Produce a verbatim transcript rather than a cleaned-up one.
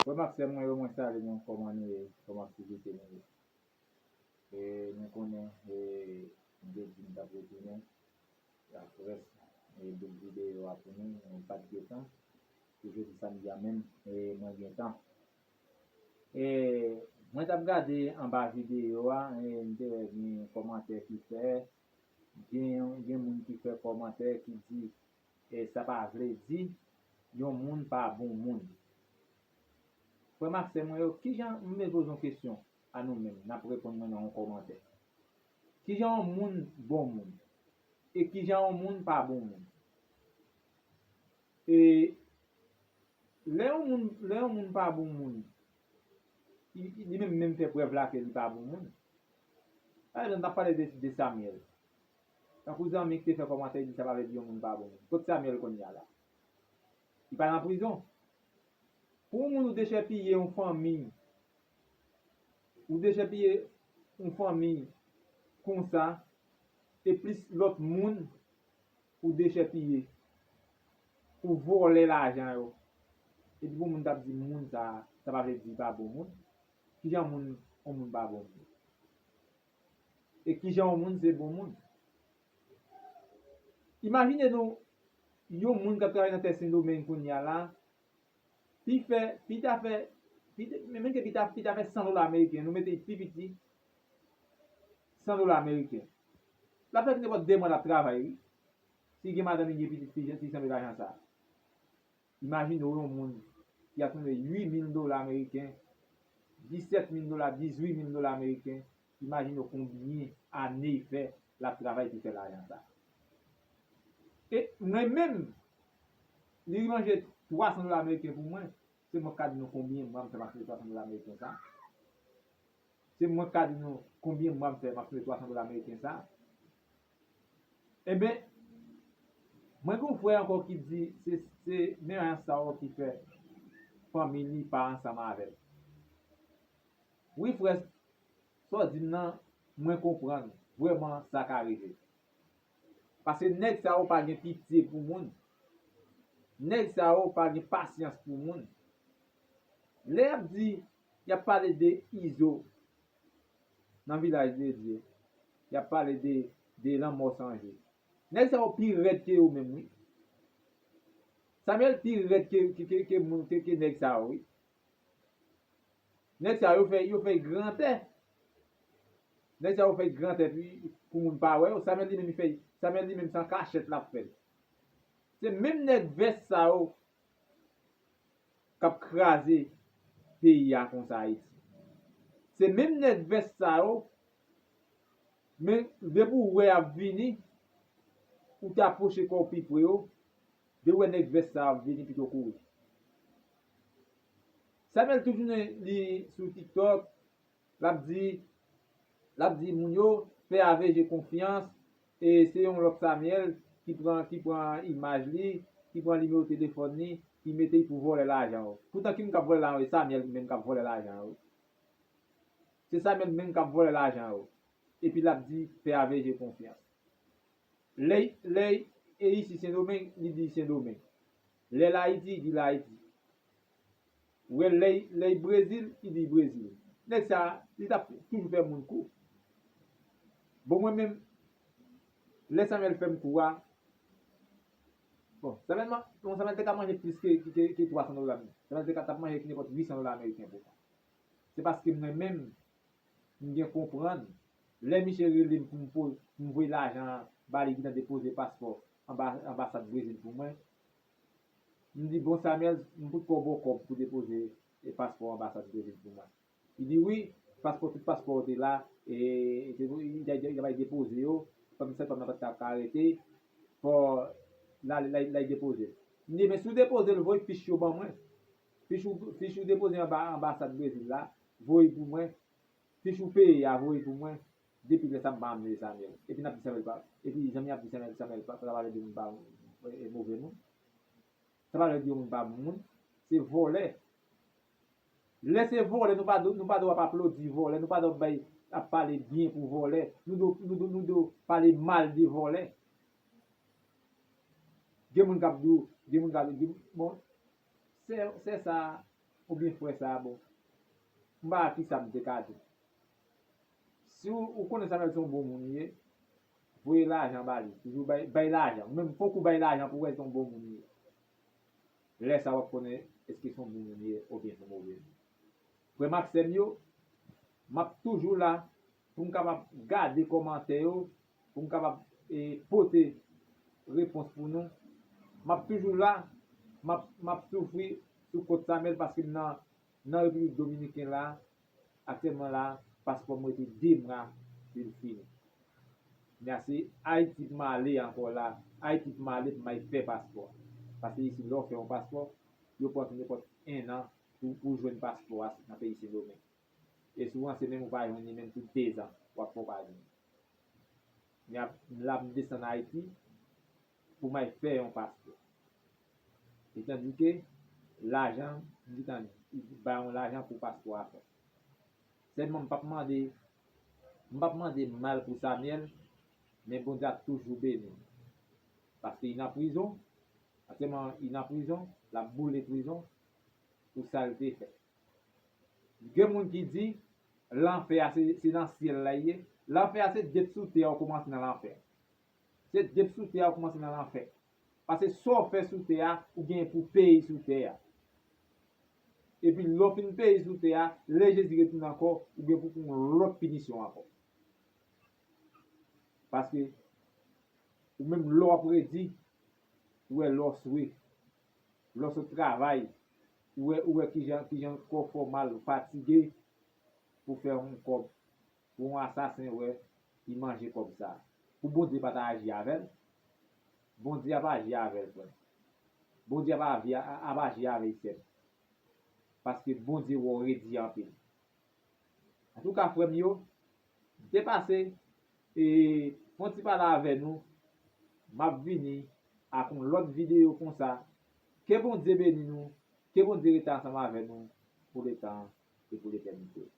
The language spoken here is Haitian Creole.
Frè m ak sè mwen yo, mwen salye nou, kòman nou ye, kòman aktivite nou ye. E, nou konnen, e, m te di m t ap retounen, aprè, e, double videyo a pou nou, mwen pa t gen tan. Pou jodi samdi a menm, e, mwen gen tan. E, mwen t ap gade anba videyo a, e, m te wè gen kòmantè ki fè, gen, gen moun ki fè kòmantè ki di, e sa pa vle di yon moun pa bon moun. Frè m ak sè mwen yo, kijan, m vle poze yon kesyon a nou menm, n ap reponn mwen nan yon kòmantè. Kijan yon moun bon moun? E kijan yon moun pa bon moun? E lè yon moun, lè yon moun pa bon moun, li, li menm, menm fè prèv la ke li pa bon moun. Pa egzanp, n ap pale de, de Samyèl. Tankou zanmi ki te fè kòmantè, li di sa pa vle di yon moun pa bon moun. Kot Samyèl kounye a la? Li pa nan prizon. Pou yon moun ou dechèpiye yon fanmi, ou dechèpiye yon fanmi konsa, e plis lòt moun ou dechèpiye, ou vòlè lajan yo. Epi pou moun t ap di moun sa, sa pa vle di li pa bon moun. Kijan moun, yon moun pa bon moun? E kijan yon moun se bon moun? Imajine nou, yon moun k ap travay nan tè Sendomeng kounye a la, pi fè, pi ta fè, pi, menm ke pi ta, pi ta fè san dola ameriken, nou mete pi piti, san dola ameriken. L ap fè nenpòt de mwa l ap travay, wi. Si gen madanm, li gen pitit, fi, fi sanble lajan sa. Imajine w yon moun ki ap tounen uit mil dola ameriken, disèt mil dola, dizuit mil dola ameriken. Imajine w konbyen ane l fè l ap travay pou fè lajan sa. E mwen menm, li manje twa san dola ameriken pou mwen, se mwen k ka di nou konbyen mwa m fè m ap fè twa san dola ameriken sa. Se mwen k ka di nou konbyen mwa m fè m ap fè twa san dola ameriken sa. Enben, mwen gen yon frè ankò ki di se, se menm ajans sa yo ki fè fanmi li pa ansanm avè l. Wi, frè, sa w di m nan, mwen konprann. Vrèman, sa ka rive. Paske nèg sa yo pa gen pitye pou moun. Nèg sa yo pa gen pasyans pou moun. Lè y ap di, y ap pale de Izo nan Vilaj de Dye, y ap pale de, de Lanmò San Je. Nèg sa yo pi rèd ke yo menm, wi. Samyèl pi rèd ke, ke, ke, ke moun, ke, ke nèg sa yo, wi. Nèg sa yo fè, yo fè grantè. Nèg sa yo fè grantè pou, pou moun pa wè yo. Samyèl li menm li fè, Samyèl li menm se an kachèt l ap fè l. Se menm nèg vès sa yo k ap kraze peyi a konsa Ayiti. Se menm nèg vès sa yo, men depi w wè y ap vini, ou te apwoche kò w pi pre yo, depi w wè nèg vès sa yo ap vini pito kouri. Samyèl toujou li sou TikTok, l ap di, l ap di moun yo, fè A V G konfyans, e se yon lòt Samyèl ki pran, ki pran imaj li, ki pran nimewo telefòn li, ki mete l pou vòlè lajan yo. Poutan ki moun k ap vòlè lajan yo, e Samyèl menm k ap vòlè lajan yo. Se Samyèl menm k ap vòlè lajan yo. Epi l ap di, fè A V G konfyans. Lè, lè e isi Sendomeng, li di Sendomeng. Lè l Ayiti, li di l Ayiti. Ou wè lè, lè Brezil, li di Brezil. Nèg sa, li t ap toujou fè moun kou. Bon, mwen menm, lè Samyèl fè m kou a, bon, Samyèl, bon, Samyèl te ka manje plis ke, ke, ke twa san dola menm. Samyèl te ka t ap manje nenpòt uit san dola ameriken pou mwen. Se paske mwen menm, m gen konprann. Lè misye rele m pou m po-, pou m voye lajan an ba li, ki nan depoze paspò anba, anbasad Brezil pou mwen. M di, bon, Samyèl, m poukò ba w kòb pou depoze, e, paspò anbasad Brezil pou mwen? Li di, wi, paspò, tout paspò yo te la, e, e te, li t ap al depoze yo, kòm sèl pa m nan pa t ka rete, fò l al, l al, l al depoze l. M di, men si w depoze l, voye fich yo ban mwen. Fich ou, fich ou depoze anba anbasad Brezil la, voye pou mwen. Fich ou peye a, voye pou mwen. Depi lè sa, m pa janm wè Samyèl. Epi n ap di Samyèl pa, epi zanmi ap di Samyèl, Samyèl pa, sa pa vle di moun pa, e, move moun. Sa pa vle di yon moun pa bon moun. Se vòlè. Lè se vòlè, nou pa dwe, nou pa dwe ap aplodi vòlè, nou pa dwe ap bay, ap pale byen pou vòlè. Nou dwe, nou dwe, nou dwe pale mal de vòlè. Gen moun k ap di w, gen moun k ap di w, bon, sè, sè sa, oubyen frè sa a bon. M pa ki sa m te ka di. Si w, ou konnen Samuel se yon bon moun li ye, voye lajan ba li. Toujou bay, bay lajan. Ou menm fòk ou bay lajan pou w wè se yon bon moun li ye. Lè sa w ap konnen èske se yon bon moun li ye oubyen se yon move moun. Frè m ak sè m yo, m ap toujou la pou m kapab gade kòmantè yo, pou m kapab e, pote repons pou nou. M ap toujou la, m ap, m ap soufri sou kont Samuel paske m nan, nan Repiblik Dominiken la, aktyèlman la, paspò m rete de mwa pou l fini. Men se Ayiti pou m ale ankò la, Ayiti pou m ale pou m al fè paspò. Paske isi, lè w fè yon paspò, yo pran tou nenpòt en an pou, pou w jwenn paspò a nan peyi Sendomeng. E souvan, se menm ou pa jwenn li menm tout dezan, w ap fè w pa jwenn. Men ap, la m desann Ayiti pou m al fè yon paspò. Etandike, lajan, m gentan bay yon lajan pou paspò a fèt. Sèlman, m p ap mande, m p ap mande mal pou Samuel, men Bondye ap toujou beni l. Paske li nan prizon, aktyèlman, li nan prizon, l ap boule prizon pou sa l te fè. Gen moun ki di, lanfè a se, se nan syèl la ye. Lanfè a se depi sou tè a ou kòmanse nan lanfè. Se depi sou tè a ou kòmanse nan lanfè. Paske sa w fè sou tè a, ou gen pou peye sou tè a. Epi lè w fin peye sou tè a, lè Jezi retounen ankò, ou gen pou pran yon lòt pinisyon ankò. Paske ou menm lè w ap redi, ou wè lè w swe, lè w sot travay, ou wè, ou wè kijan, kijan kò w fè w mal, ou fatige pou fè yon kòb, pou yon asasen wè, li manje kòb sa. Pou Bondye pa ta aji avè l? Bondye ap aji avè l, frè m. Bondye ap aji, ap aji avè l, sè m. Paske Bondye wè w redi anpil. Antouka, frè m yo, m te pase e, fè yon ti pale avè nou. M ap vini ak yon lòt videyo konsa. Ke Bondye beni nou. Ke Bondye rete ansanm avè nou pou letan e pou letènite.